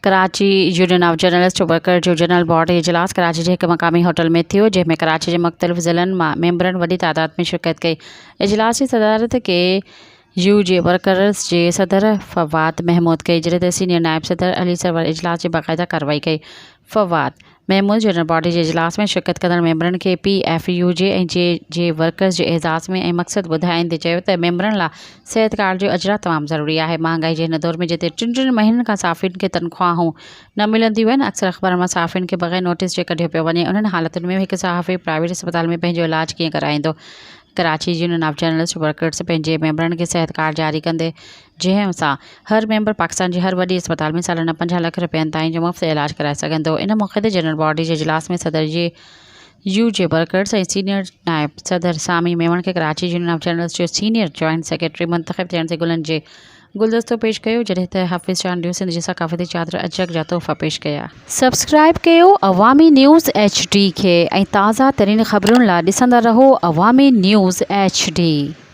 Karachi union of journalist worker جو general body اجلاس ڪراچي جي هڪ مقامي هوٽل ۾ ٿيو، جنهن ۾ ڪراچي جي مختلف ضلعن مان ميمبرن وڏي تعداد ۾ شرڪت ڪئي. اجلاس جي صدارت ڪي يو جي ورڪرز جي صدر فواد محمود ڪئي، جڏهن ته سينيئر نائب صدر علي سرور اجلاس جي باقاعده ڪارروائي ڪئي. فواد محمود جنرل باڊي جي اجلاس ۾ شرڪت ڪندڙ ميمبرن کي پي ايف يو جي ۽ جي جي ورڪرز جي اعزاز ۾ ۽ مقصد ٻڌائيندي چيو ته ميمبرن لا صحت ڪارڊ جو اجرا تمام ضروري آهي، مهانگائي جي هن دور ۾ جتي ٽن ٽن مهينن کان صحافين کي تنخواهون نه ملنديون آهن، اڪثر اخبارن مان صحافين کي بغير نوٽيس جي ڪڍيو پيو وڃي، انهن حالتن ۾ هڪ صحافي پرائيويٽ اسپتال ۾ پنهنجو علاج ڪيئن ڪرائيندو؟ Karachi union of journalist workers پنهنجي ميمبرن کي صحت ڪارڊ جاري ڪندي جنهن سان هر ميمبر پاڪستان جي هر وڏي اسپتال ۾ سالانه 50 لک رپين تائين جو مفت علاج ڪرائي سگهندو. ان موقعي تي جنرل باڊي جي اجلاس ۾ صدر جي يو جي ورڪرز ۽ سينيئر نائب صدر سامي ميمڻ کي ڪراچي يونين آف جرنلسٽ جو سينيئر جوائنٽ سيڪريٽري منتخب ٿيڻ تي گلن جي گلدستو پيش ڪيو جڏهن ته حفيظ چانڊيو سنڌ جي ثقافتي چادر اجرڪ جا تحفا پيش ڪيا. سبسڪرائب ڪيو عوامي نيوز ايڇ ڊي کي ۽ تازه ترين خبرن لا ڏسندا رهو عوامي نيوز ايڇ ڊي.